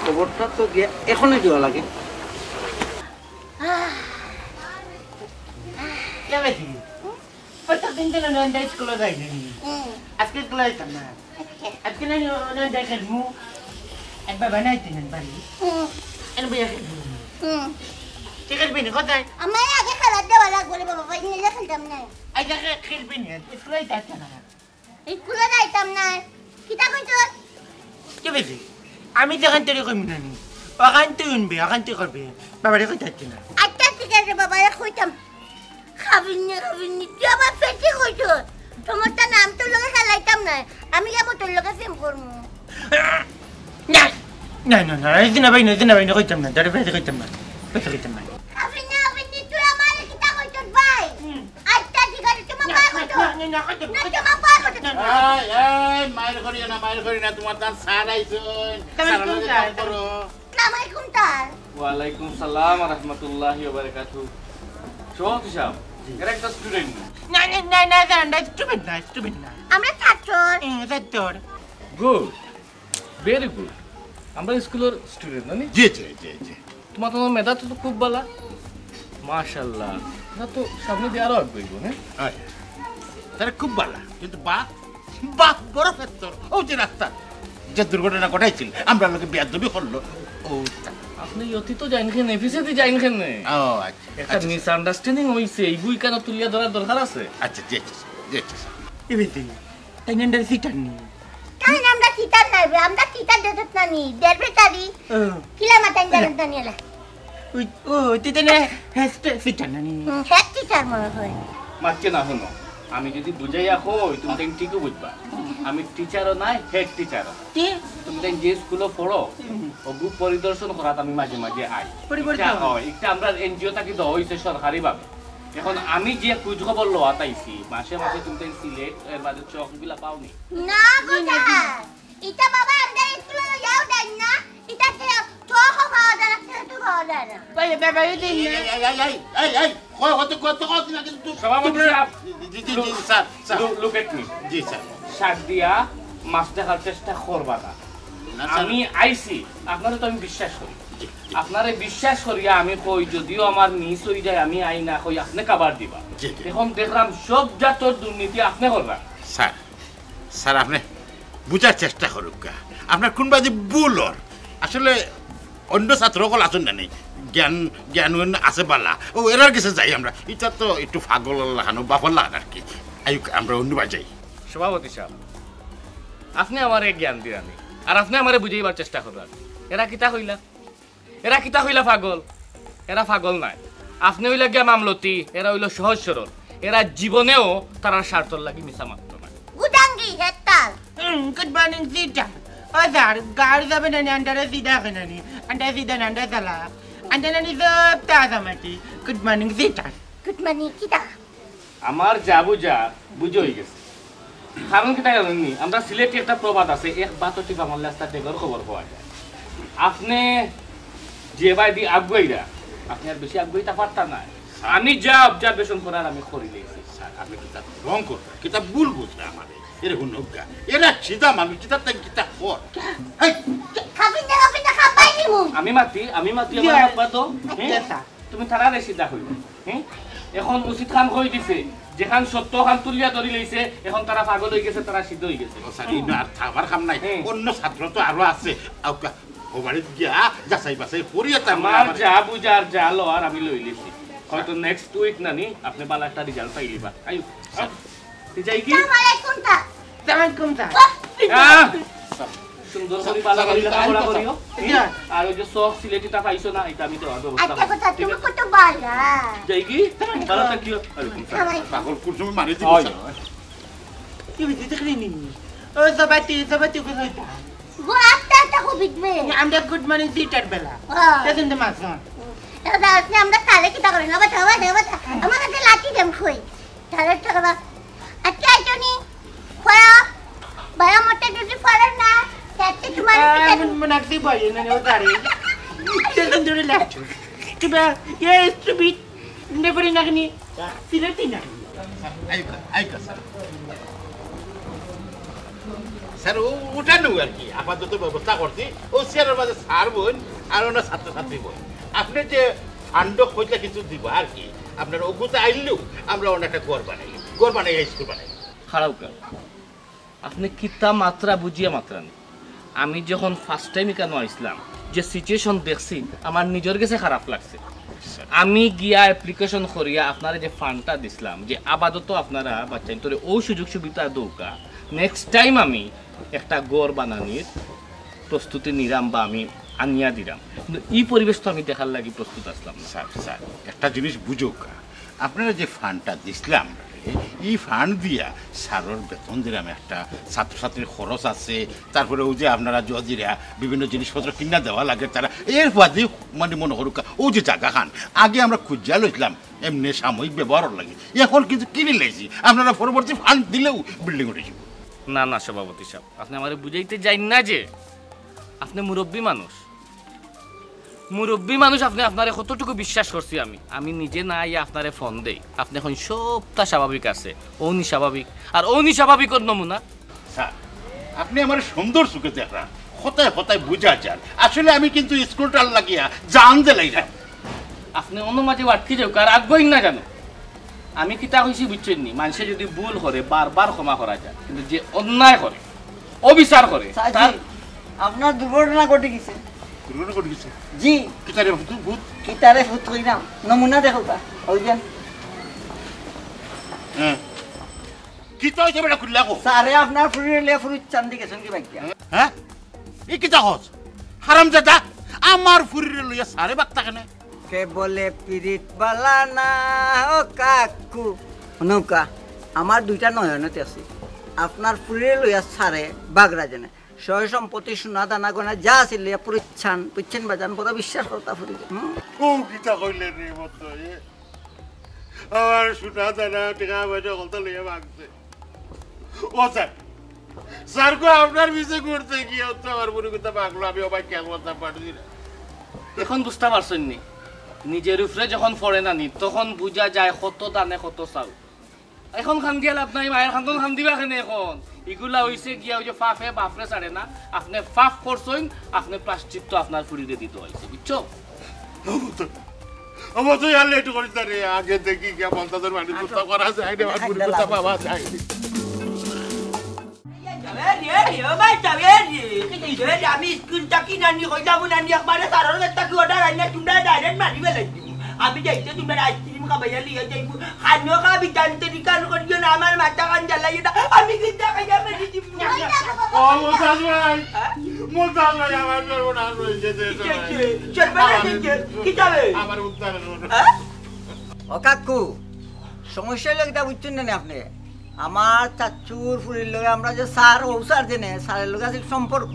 খবরটা তো গিয়া এখনই দেওয়া লাগে। কে বেশি? প্রত্যেকদিন তো নন্দা স্কুলে যাই না নি। হুম। আজকে স্কুলে যাইতাম না। আজকে। আজকে না নন্দা খেলবো। একবার বানাইতে না বাড়ি। হুম। এনে বইয়া খেলবো। হুম। ঠিক আছে, বিনি, কোথায়? আমার আগে খেলার দেওয়া লাগবে রে বাবা, ভাই, নিজে খেলতাম না। আজকে খে-, খেলবি না, স্কুলে যাইতাম না। স্কুলে যাইতাম না। কিতা কইছস? কি বেশি? আমি যেখান থেকে কইমু না নি। ওখান তুই উনবি, ওখান তুই করবি। বাবারে কই যাচ্ছি না। আচ্ছা, ঠিক আছে, বাবারে কইতাম। খাবিনি, খাবিনি, তুই আমার পেটে কইছস। তোমার তো নাম তোর লগে খেলাইতাম না। আমি কেমন তোর লগে প্রেম করমু? না, না, না, না, এই দিন ভাই না, এই দিন ভাই না, কইতাম না, দাঁড়া ভাই কইতাম না, ভাই কইতাম না। খাবিনি, খাবিনি, তুই আমার কিতা কইছস ভাই? হুম। আচ্ছা, ঠিক আছে, তোমার না, পায়ে না, কইতো। না, না, না, কইতো না, না। তোমার পায়ে কইতো। না, না। এই, এই, মাইর করিও না, মাইর করিও না, তোমার তার স্যার আইছইন। কেমন স্যার কোন আইলে স্যার? কাম করো। আসসালামু আলাইকুম স্যার। ওয়ালাইকুম সালাম ওয়া রাহমাতুল্লাহি ওয়া বারাকাতুহু। সভাপতি সাহেব, জি। এরা একটা স্টুডেন্ট না। না, না, না, না, স্যার, আমরা স্টুডেন্ট না, স্টুডেন্ট না। আমরা ছাত্র। হুম, ছাত্র। গুড। Very good. আমরা স্কুলের স্টুডেন্ট, না নি? জি, জি, জি, জি। তোমার তো মেধা তো খুব ভালা। মাশাআল্লাহ। না তো সামনে দিয়ে আরো আগুয়াইবো, হ্যাঁ? হয়। তারা খুব ভালা, কিন্তু বাপ, বাপ বড় ফেত্তর। ও যে রাস্তা, যে দুর্ঘটনা ঘটাইছিল, আমরা লোকে বেয়াদবি করলো। ও তা। আপনি অতীত যাইন কেনে, পিছেদি যাইন কেনে? ও, আচ্ছা, একটা আচ্ছা, আচ্ছা। মিসআন্ডারস্ট্যান্ডিং হইছে, এই বই কেন তুলিয়া ধরার দরকার আছে? আচ্ছা, জি, আচ্ছা, জি, আচ্ছা। এমনিতে তাই না, আমরা সিটার নি। তাই না, আমরা সিটার নাই বে, আমরা সিটার দেশত না নি, দেড় বেচারি। ও। কিলা মাতাইন জানেন তো নিলা। ওই, ও, তুই তাই না, হেড সিটার না নি। হুম, হেড টিচার মনে হয়। মাতকে না হুনো, আমি যদি বুঝাইয়া কই, তুমি তাই ঠিকই বুঝবা। আমি টিচারও নাই, হেড টিচারও। কি? তুমি তাই যে স্কুলে পড়ো, হুম। ওগু পরিদর্শন করাত আমি মাঝে মাঝে আই। পরিদর্শন? একটা, ও, একটা আমরা এনজিও থাকি দেওয়া হইছে সরকারিভাবে। এখন আমি যে খোঁজ খবর লওয়াত আইছি, মাসে মাসে তুমি তাই সিলেট, এর বাদে চকগুলা পাওনি? না গো স্যার, ইটা বাবা আমরা স্কুলে যাও দেন না, ইটা তো চকও পাওয়া যায় না, সিলেটও পাওয়া যায় না। ওই ব্যাপারে দিন না। এই, এই, এই, এই, এই, এই, কই, কত, কত, কত না কিন্তু তুই, সভাপতি তুই সাহেব, জি, জি, জি, জি, স্যার, স্যার। লু-, look at me। জি, স্যার। শাক দিয়া মাছ দেখার চেষ্টা করবা না। না, স্যার। আমি আইছি, আপনারে তো আমি বিশ্বাস করি। জি, জি। আপনারে বিশ্বাস করিয়া আমি কই, যদিও আমার মিস হই যায়, আমি আই না কই, আপনি কাবার দিবা। জি, জি। এখন দেখলাম সব জাতর দুর্নীতি আপনি করবা। স্যার, স্যার, আপনি বুঝার চেষ্টা করুক্কা। আপনার কোন বাজে ভুল অর? আসলে অন্য ছাত্র অকল আছইন না নি? জ্ঞান, জ্ঞান আছে ভালা। ও, এরার গেছে যাই আমরা। ইটা তো একটু পাগলর লাখান, ও বাপর লাখান আর কি। আইউক, আমরা অন্য বাজে যাই। সভাপতি সাহেব, আপনি আমারে জ্ঞান দিরানি, আর আপনি আমারে বুঝাইবার চেষ্টা কররানি। এরা কিতা কইলা? এরা কিতা কইলা পাগল? এরা পাগল নায়। আপনি হইলা গিয়া মামলতি, এরা হইল সহজ সরল। এরা জীবনেও তারার স্বার্থর লাগি মিছা মাততো না। গুদাঙ্গি হেতাল। হুম, গুড মর্নিং সিটার। ও স্যার, গাড়ি যাবে না নি, আন্ডারে সিধা কেন নি? আন্ডারে সিধা না, আন্ডারে চালা। আন্ডারে নি সব তাজা মাটি। Good morning seater. Good morning seater. আমার যা বুঝা, বুঝে হয়ে গেছে। কারণ কিতা জানেন নি? আমরা সিলেটি একটা প্রবাদ আছে, "এক বাতো টিপা মারলে আস্তা ডেগর খবর পাওয়া যায়।" আপনি যে বায়দি আগুয়াইরা, আপনি আর বেশি আগুয়াইতা পারতা না। আমি যা অবজারভেশন করার আমি করি দিয়েছি। স্যার, আপনি কিতা রং করবেন, কিতা ভুল বুঝবে আমাদের। এরে হুনউক্কা, এরা সিধা মানুষ, কিতা তাই কিতা কর। হেই, খাবি না, খাবি না, খাবাই আমি মাতি, আমি মাতি, আমার আব্বা তো, হ্যাঁ? তুমি তারারে সিধা কইও, হ্যাঁ? এখন মুর্শিদ খান কই দিছে, যেখান সত্য খান তুলিয়া ধরি লইছে, এখন তারা পাগল হই গেছে, তারা সিদ্ধ হই গেছে। ও স্যার, এই না আর থামার কাম নাই। হ্যাঁ। অন্য ছাত্র তো আরো আছে। আউকা, ও বাড়িত গিয়া যাচাই বাছাই করিয়া তার আমার যা বুঝার যা লওয়ার আমি লই লিছি। হয়তো নেক্সট উইক নানি আপনি ভালা একটা রেজাল্ট পাইলিবা। আইও। তুই যাই কি? সালাম আলাইকুম তা। সালাম আলাইকুম তা। আহ! সুন্দর করে ভালা করে লেখাপড়া করিও। আর ওই যে সব সিলেটিটা পাইছো না, এটা আমি দেওয়ার ব্যবস্থা আচ্ছা, করব। কথা, ঠিক তুমি আছে? কত ভালা। যাই কি? ভালা থাকিও। ওয়ালাইকুম সালাম। পাগল কোন সময় মারি দিবি? হয়। কি বিদ্যুৎ দেখলি নি? ও, সবাই তুই, সবাই তুই কোথায়? গো, আস্তে আস্তে খুব বিদ্যুৎ। আমরা গুড মর্নিং দিটার বেলা। হ্যাঁ। সেদিন তো মাছ না। এ, দাঁড়া, আপনি আমরা তাহলে কিতা করি? না, বাচ্চা, বাচ্চা, বাচ্চা। আমার কাছে লাঠি দেন কই? তাহলে তো বাবা, আচ্ছা, আইজনি, খোয়া, বাবা, মোটে যদি ফলে না, তাতে তোমার আহ, মন-, মনাক দি বই, না, না, ও দাঁড়িয়ে। সেদিন ধরে লাঠি। কিবা, এ, stupid। নেপারি নাগনি, সিলেটি নাগনি। আইকা, আইকা, স্যার। স্যার, ও উঠানো আর কি, আপাতত ব্যবস্থা করছি। ও চেয়ারের মাঝে স্যার বইন, আর ওনার ছাত্রছাত্রী বইন। আপনি যে ফান্ড কইটা কিছু দিবা আর কি, আপনার ওগুতে আইলেও আমরা অনেকটা ঘর বানাই, ঘর বানাই, স্কুল বানাই। খারাপ কাজ। আপনি কিতা মাতরা বুঝিয়া মাতরা নি। আমি যখন ফার্স্ট টাইম এখানো আইসলাম, যে সিচুয়েশন দেখছি, আমার নিজর গেছে খারাপ লাগছে। আমি গিয়া অ্যাপ্লিকেশন করিয়া আপনারে যে ফান্ডটা দিছলাম, যে আপাতত আপনারা বাচ্চাইন্তরে ও সুযোগ সুবিধা দৌকা, নেক্সট টাইম আমি একটা ঘর বানানির প্রস্তুতি নিরাম বা আমি আনিয়া দিরাম, কিন্তু ই পরিবেশ তো আমি দেখার লাগি প্রস্তুত আসলাম না। স্যার, স্যার, একটা জিনিস বুঝউক্কা, আপনারা যে ফান্ডটা দিছলাম, ই ফান্ড দিয়া স্যারর বেতন দিরাম একটা, ছাত্রছাত্রীর খরচ আছে, তারপরে ওই যে আপনারা জজিরা বিভিন্ন জিনিসপত্র কিনা দেওয়া লাগে, তারা এর বাদে মানে মনে করুক্কা, ও যে জাগাখান আগে আমরা খুঁজিয়া লইছিলাম এমনি সাময়িক ব্যবহারর লাগি, এখন কিন্তু কিনি লাইছি, আপনারা পরবর্তী ফান্ড দিলেও বিল্ডিং উঠে যাবো। না, না, সভাপতি সাহেব, আপনি আমারে বুঝাইতে যাইন না যে আপনি মুরব্বী মানুষ। মুরব্বী মানুষ আপনি, আপনারে কতটুকু বিশ্বাস করছি আমি। আমি নিজে না আইয়া আপনারে ফোন দেই, আপনি এখন সবটা স্বাভাবিক আছে, অউনি স্বাভাবিক, আর অউনি স্বাভাবিকর নমুনা। স্যার, আপনি আমার সুন্দর চোখে দেখরা, কথায় কথায় বুঝা যার। আসলে আমি কিন্তু স্কুলটার লাগিয়া জান দিলাইরাম। আপনি অন্য মাঝে আটকি যাও, কার আগ্রহী না জানো। আমি কিতা কইছি বুঝছেন নি? মানুষে যদি ভুল করে, বারবার ক্ষমা করা যায়, কিন্তু যে অন্যায় করে, অবিচার করে, স্যার, জি, তার আপনার দুর্ঘটনা ঘটে গেছে। দুর্ঘটনা ঘটে গেছে? জি। কিতারে ভূত, ভূত? কিতারে ভূত কইরাম? নমুনা দেখো তা, ওই যে। হ্যাঁ। কিতা হইছে বেটা, খুললা কো? স্যারে আপনার ফুরিরে লইয়া ফুরুত চান্দি গেছেন কি বাইক দিয়া? হ্যাঁ? ই কিতা কস? হারামজাদা, আমার ফুরিরে লইয়া স্যারে বাগ থাকে না? কে বলে পিরিত বালা না, ও কাকু। নৌকা, আমার দুইটা নয়নতে আছে। আপনার ফুরিরে লইয়া স্যারে বাগরা জানে। সয় সম্পত্তি, সোনা দানা গয়না যা আছে লইয়া পুরিচ্ছান, পুচ্ছেন বাজান, বড় বিশ্বাস করতা ফুরি। হুম? ও কিতা কইলে রে মত, এ? আমার সোনা দানা, টেকা পয়সা কত লইয়া মাগছে। ও স্যার, স্যার গো, আপনার পিছে ঘুরতে গিয়া তো আমার বুড়ি কথা মাগলো, আমি অবাক কেন করতাম পারছি না। এখন বুঝতা পারছইন নি? নিজের উপরে যখন পড়ে না নি, তখন বুঝা যায় কত দানে কত চাউল। এখন কান্দিয়া লাভ নাই, মায়ের কান্দন কান্দিবা কেনে এখন? ইগুলা হইছে গিয়া ওই যে ফাফে বাফরে ছাড়ে না, আপনি ফাফ করছইন, আপনি প্রায়শ্চিত্ত আপনার ফুরিরে দিতে হইছে, বুঝছো? আমার তো আর লেট করিস না রে, আগে দেখি গিয়া পঞ্চাশের বাড়ি আচ্ছা। কোথাও করা যায় না, আমার আচ্ছা, বুড়ি কোথাও আচ্ছা। পাওয়া যায়। এ রে, রে, ও ভাই, যাবে রে। এ রে, আমি স্কুল থাকি নানি কইলাম, নানি একবারে তারর গেছ থাকি অর্ডার আইনা, তোমরা ডাইরেক্ট মারি বেলাই দিমু। আমি যাইতে তোমরা আইসক্রিম খাবাইয়া লিয়ে যাইমু। খানো খাবি, জানতে নি কান করিও না, আমার মাথা কান জ্বালাইও না। আমি কিন্তু খাইয়া মারি দিমু। ও, মুমতাজ ভাই, হ্যাঁ? মুমতাজ ভাই, আমার সর্বনাশ হয়েছে, দে, কিতা দে। হয়েছে? সর্বনাশ হয়েছে? কিতা রে? আমার উদ্ধার করো। হ্যাঁ? ও কাকু, সমস্যা হইলে কিতা বুঝছেন না নি আপনি? আমার চাচুর ফুরির লগে আমরা যে স্যার, ও স্যার জেনে, স্যারের লগে আছিল সম্পর্ক।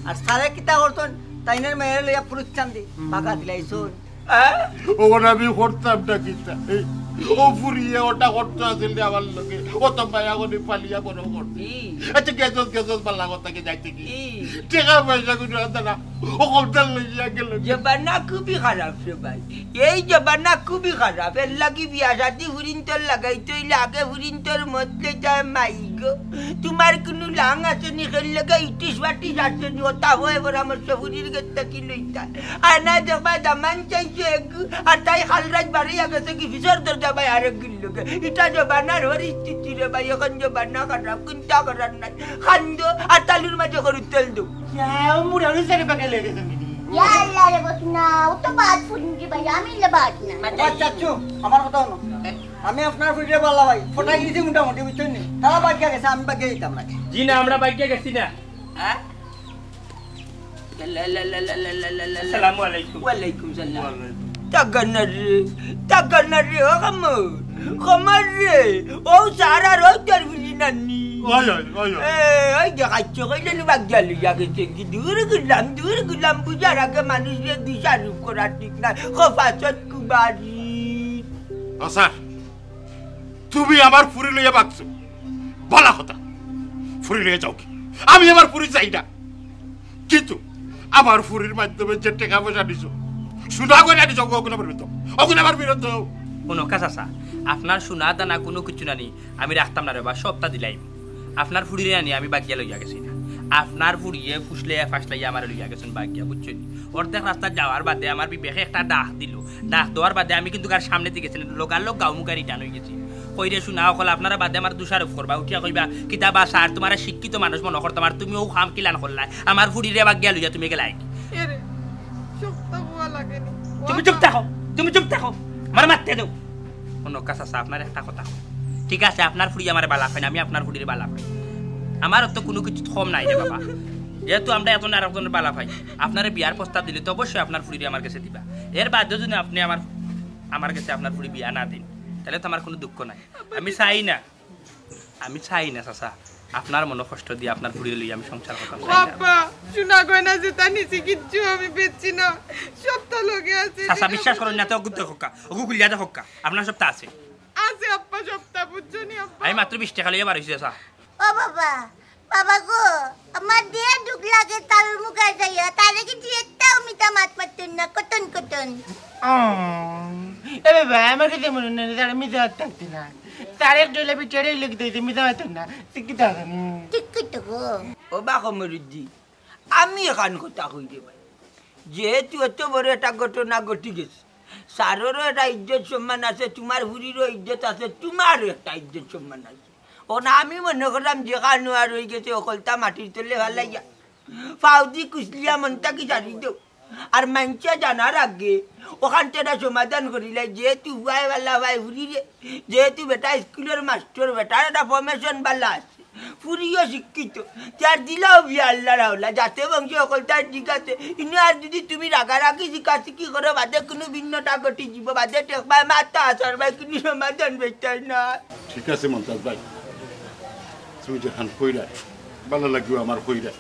আর স্যারে কিতা করতেন, তাইনের মেয়ের লইয়া পুরুচ্ছান্দি, বাগা দিলাইছইন। হ্যাঁ? ওখানে আমি করতাম না কিতা? এই, ও ফুরিয়ে ওটা করতে আছিল রে আমার লগে। ও তো মায়া করে পালিয়া বড় করছে। কি? আচ্ছা, গেছস, গেছস, বালা কথা কি যাইতে কি? কি? টেকা পয়সা কোনো আছে না। ও কবতার লইয়া গেল। জমানা খুবই খারাপ রে ভাই। এই জমানা খুবই খারাপ। এর লাগি বিয়া শাদি ফুরিন্তর লাগাইতে হইলে আগে ফুরিন্তর মত লইতে হয় মাই তুমার কুনু লাং আছে নি, খের লগে ইটিস বাটিস আছে নি, অতা অয় পরামর্শ ফুরির গেছ থাকি লইতা। আর না দেখবায় দামান চাইছে এগু, আর তাই কাল রাইত বারইয়া গেছে গি পিছর দরজা বায় আরেকগুর লগে। ইটা জমানার পরিস্থিতি রে ভাই, অখন জমানা খারাপ, কুন্তা করার নাই। কান্দো আর তালুর মাঝে হরুদ তেল দেও। যাও, মুরারু সারে বাগে লেগে যাবে নি। ইয়া আল্লাহ রে বস না, ও তো বাদ ফুরিন রে ভাই, আমি ইলা বাদ না। ও চাচু, আমার কথা হুনো। আমি আপনার ফুরিরে বালা পাই, ফটাই গেছি মোটামুটি, বুঝছইন নি? তারা বাগিয়া গেছে, আমি বাগিয়া দিতাম না। জি না, আমরা বাগিয়া গেছি না। হ্যাঁ? আসসালামু আলাইকুম। ওয়ালাইকুম সালাম। তাকানা রে, তাকানা রে, ও কামর, কামর রে, ও সারা রোজ তোর বুঝি নানি। ওই, ওই, ওই, ওই। এ, ওই দেখাইছে, কইলে নি বাগিয়া লইয়া গেছে, কি দূর গেলাম, দূর গেলাম, বুঝার আগে মানুষ রে দিশারূপ করা ঠিক না, খোফাসত কুবারি। ও স্যার, তুমি আমার ফুরি লইয়া বাগছো, বালা কথা, ফুরি লইয়া যাও কি, আমি আমার ফুরি চাই না। কিন্তু আমার ফুরির মাধ্যমে যে টেকা পয়সা দিছো, সোনা গয়না দিছো, অগুন আমার ফিরত দেও, অগুন আমার ফিরত দেও। হুনউক্কা চাচা, আপনার সোনা দানা কুনু কিচ্ছু নানি, আমি রাখতাম না রে বা, সবতা দিলাইমু। আপনার ফুরিরে আনি আমি বাগিয়া লইয়া গেছি না। আপনার ফুরিয়ে ফুসলাইয়া ফাসলাইয়া আমারে লইয়া গেছইন বাগিয়া, বুঝছইন? অর্ধেক রাস্তা যাওয়ার বাদে আমার বিবেকে একটা ডাক দিল। ডাক দেওয়ার বাদে আমি কিন্তু গার সামনেদি গেছি না, লগালগ গাউ মুখাই return অই গেছি। কইরে সোনা অকল, আপনারা বাদে আমার দোষারোপ করবা, উঠিয়া কইবা, "কিতা বা স্যার, তুমারে শিক্ষিত মানুষ মনো করতাম, আর তুমি অউ কাম কিলান করলায়, আমার ফুরিরে বাগিয়া লইয়া তুমি গেলায়।" এরে, সবতা বুয়া লাগেনি। তুমি চুপ থাকো, তুমি চুপ থাকো, আমার মাততে দেও। হুনউক্কা চাচা, আপনার একটা কথা কই। ঠিক আছে, আপনার ফুরি আমারে বালা পাইন, আমি আপনার ফুরিরে বালা পাই। আমার তো কুনু কিছু কম নাই রে বাবা। যেহেতু আমরা একজন আরেকজনরে বালা পাই, আপনারে বিয়ার প্রস্তাব দিলে তো অবশ্যই আপনার ফুরিরে আমার গেছে দিবা। এর বাদেও যদি আপনে আমার, আমার গেছে আপনার ফুরি বিয়া না দেইন, তাইলে তো আমার কুনু দুঃখ নাই। আমি চাই না, আমি চাই না চাচা, আপনার মনো কষ্ট দিয়া আপনার ফুরিরে লইয়া আমি সংসার করতাম চাই না। আব্বা, সোনা গয়না যেতা নিছি কিচ্ছু আমি বেচছি না, সবতা লগে আছে। চাচা, বিশ্বাস করইন না, তে অগু দেখউক্কা, অগু খুলিয়া দেখউক্কা, আপনার সবতা আছে। আছে আব্বা, সবতা, বুঝছো নি আব্বা? আমি মাত্র বিশ টেকা লইয়া বার অইছি চাচা। ও বাবা, বাবা গো, আমার যে দুখ লাগে তার মুখে যাইয়া, তারে কিন্তু একটাও মিছা মাত মাততেন না, কটন কটন। আম, এ বাবা, আমার কাছে মনে হয় না, তারা মিছা মাত থাকতে না। তার এক ডলা বিচারে লোক দিতে মিছা মাত না, শিক্ষিত হবে না। ঠিক তো গো। ও বা কমরুদ্দি, আমি এখান কথা কই রে ভাই, যেহেতু এত বড় একটা ঘটনা ঘটি গেছে, স্যাররও একটা ইজ্জত সম্মান আছে, তুমার ফুরিরও ইজ্জত আছে, তুমারও একটা ইজ্জত সম্মান আছে। অখন আমি মনো করলাম যেখান অওয়ার অই গেছে, অকলতা মাটির তলে ফালাইয়া, ফাউদি কুচলিয়া মনটা কি ছাড়ি দেও। আর মাইনষে জানার আগে অখানতে একটা সমাধান করিলাই, যেহেতু ফুয়ায় বালা পায় ফুরিরে, যেহেতু বেটা স্কুলর মাস্টর, বেটার একটা formation বালা আছে, ফুরিও শিক্ষিত, তার দিলাও বিয়া আল্লার হাওলা, জাতে বংশে অকলতায় ঠিক আছে। ইনো আর যদি তুমি রাগারাগি জিকাসিকি করো, বাদে কুনু ভিন্নতা ঘটি যিবো, বাদে টেকবায় মাথা আসার ভাই কুনু সমাধান বেচাই না। ঠিক আছে মন্তাজ ভাই, তুমি যেখান কইরায়, বালা লাগিও আমার কইরায়,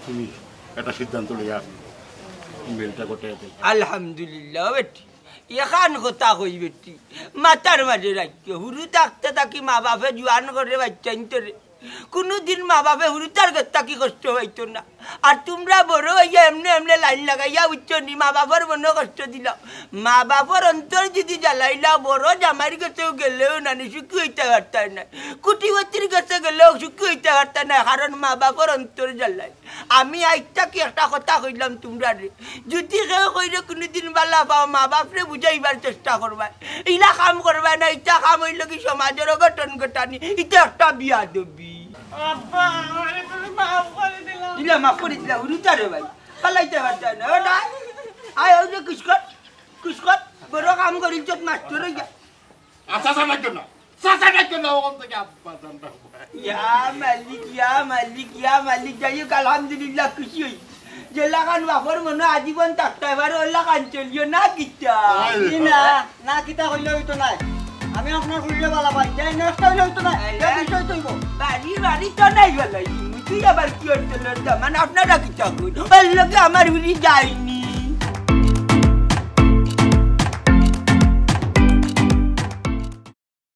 তুমি একটা সিদ্ধান্ত লইয়া মেলটা ঘটাইয়া দেও। আলহামদুলিল্লাহ বেটি, এখান কথা কই বেটি, মাথার মাঝে রাখিও। হুরু থাকতে থাকি মা বাপে জুয়ান করে বাইচ্চাইন্তরে। কুনুদিন মা বাপে হুরুতার গেছ থাকি কষ্ট পাইতো না। আর তুমরা বড় অইয়া এমনে এমনে লাইন লাগাইয়া, বুঝছো নি, মা বাপর মনো কষ্ট দিলাও। মা বাপর অন্তর যদি জ্বালাইলাও, বড় জামাইর গেছেও গেলেও নানি সুখী অইতা পারতায় নায়, কুটিপতির গেছে গেলেও সুখী অইতা পারতায় নায়, কারণ মা বাপর অন্তর জ্বালায়। আমি আইজ থাকি একটা কথা কইলাম তুমরারে, যদি কেউ কইরে কুনুদিন বালা পাও, মা বাপরে বুঝাইবার চেষ্টা করবায়। ইলা কাম করবায় না, ইতা কাম অইলো কি সমাজর অঘটন ঘটানি, ইতা একটা বিয়াদবি। আব্বা, আমারে তুমি মাফ করি দিলাও। দিলা, মাফ করি দিলা, হুরুতারে ভাই। ফালাইতে পারতায় না, ও না। আয়, অউ যে কুসকট, কুসকট, বড় কাম করিলছত মাস্টর অইয়া। আচ্ছা, চাচা ডাকো না। চাচা ডাকো না, অখান থাকি আব্বা জান ডাকো। ইয়া মালিক, ইয়া মালিক, ইয়া মালিক, যাই হউক, আলহামদুলিল্লাহ, খুশি অই। যেলাখান বাপর মনো আজীবন থাকতায় পারে, অলাখান চলিও না কিতা? জি না, না কিতা কইলে অইতো নায়। আমি আপনার ফুরিরে বালা পাই, যাই নষ্ট অইলে অইতো নায়, এ বিষয় তো অইবো। বাড়ি, বাড়ি তো নাই বালাই, তুই আবার কি অইতো লড়তা? মানে আপনারা কিতা কইন? অর লগে আমার ফুরি যায়নি।